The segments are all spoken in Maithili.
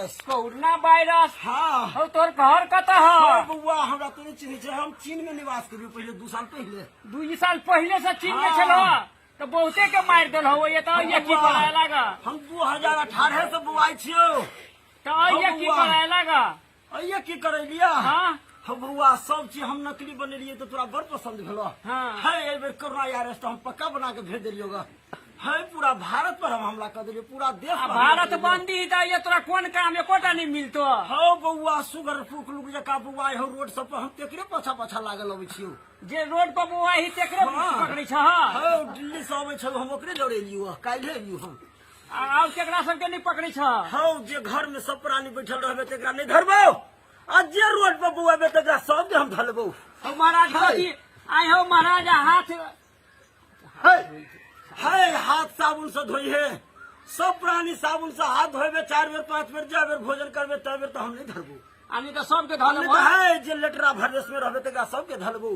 वायरस। Corona virus? हाँ। हौ, तोहर घर कतऽ हौ ह? बौआ, हमरा तो नहीं चिन्है छै। हम चीन में निवास करियो पहिले 2 साल पहिले। 2 साल पहिले से चीन में हाँ। छल, तऽ बहुते के मारि देल हौ। ये तऽ ये की बौआ, कराए लागा? हम 2018 से बौआइ छियौ। तऽ ये की बौआ। कराए लागा? अइये की करेलिया? हाँ। हौ बौआ, सब चीज हम नकली बनेलियै तऽ तोरा बड़ पसंद भेलो। हाँ। है, एहि बेर कोरोना वायरस तऽ हम पक्का बना के भेज देलियौ ग। है, पूरा भारत पर हम हमला कर देलियै, पूरा देश आ पर हमला भारत कर देलियौ। बंदी तऽ ये तोरा कोन काम? एकोटा नहीं मिलतो। हौ बौआ, सुगर फूक लुक जका बौआ हौ, रोड सब पर हम तेकरे पाछा पाछा लागल अबै छियौ। जे रोड पर बौआ ही तेकरे हाँ। पकड़ै छ? हौ, दिल्ली से अबै छौ, हम ओकरे जरे एलियौ, काल्हे एलियौ हम। आ आब केकरा सबके नहीं पकड़ै छ? हौ, जे घर में सब प्राणी बैठल रहबे तेकरा नहीं धरबौ, आ जे रोड पर बौआबे तेकरा सबके हम धलबौ। हौ महाराज, है। कथी आइ हौ महाराज, हाथ है है, हाथ साबुन से धोई है। सब प्राणी साबुन से हाथ धोबे 4 बेर, 5 बेर, जै बेर भोजन करबे तै बेर, तो हम नहीं धरबो। आ नहीं तऽ सबके हम धऽ नहीं लेबो। तो है, जे लेटरा भरदेश में रहबे तेकरा सबके धलबो।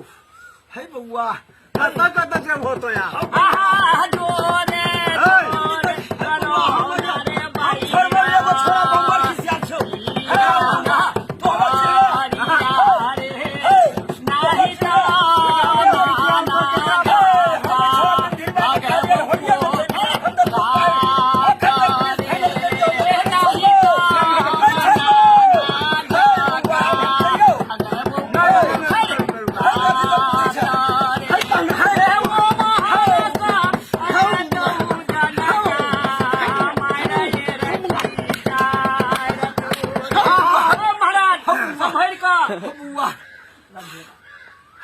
है बौआ, कतऽ कतऽ जेबहो तो यार? आहा जोरे है। जोरे करोना रे हम छोड़बो एगो छोड़ा बम्बर खिसियाल छौ। है बौआ, तोहर चिल्ला। रे है। नाही तऽ महाराज, सम्हरि कऽ।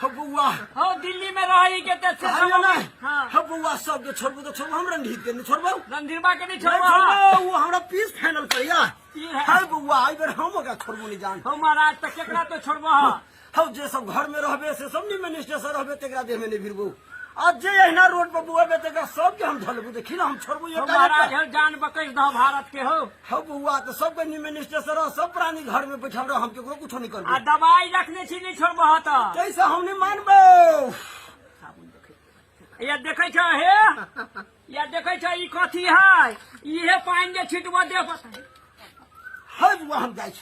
बौआ। हौ, दिल्ली में रही के तऽ से कहलियौ नहि। हाँ। हौ बौआ, सबके छोड़बो तऽ छोड़बो, हम रणधीर के नहि छोड़बो। रणधीरबा के नहीं नहि छोड़बो? छोड़बो, ओ हमरा पीस फाइनल करैया। ई है। है बौआ, एहि बेर हम ओकरा छोड़बो नहि जान। हौ महाराज, तऽ केकरा तो छोड़बो? हौ, जे सब घर में रहबे से सब निमन स्टेशन रहबे तेकरा देह में नहीं भिड़बो, आ जे एहिना रोड पर बौएबे तेकरा सबके हम धलबो। देखी ना, हम छोड़बो हौ एकटा महाराज। एकटा। हौ, जान बकैस दहो भारत के हौ। हौ बौआ, तऽ सबके निमन स्टेशन रह, सब प्राणी घर में बैठल रह, हम केकरो कुछो नहीं आ करबो। दवाई रखने छी, नहीं छोड़बो तऽ? कैसे हम नहीं मानबो। या देखै छ हे, या देखै छ, ई कथी है? इहे पानि जे छिटबो देह पर। है बौआ, हम जाइ छी।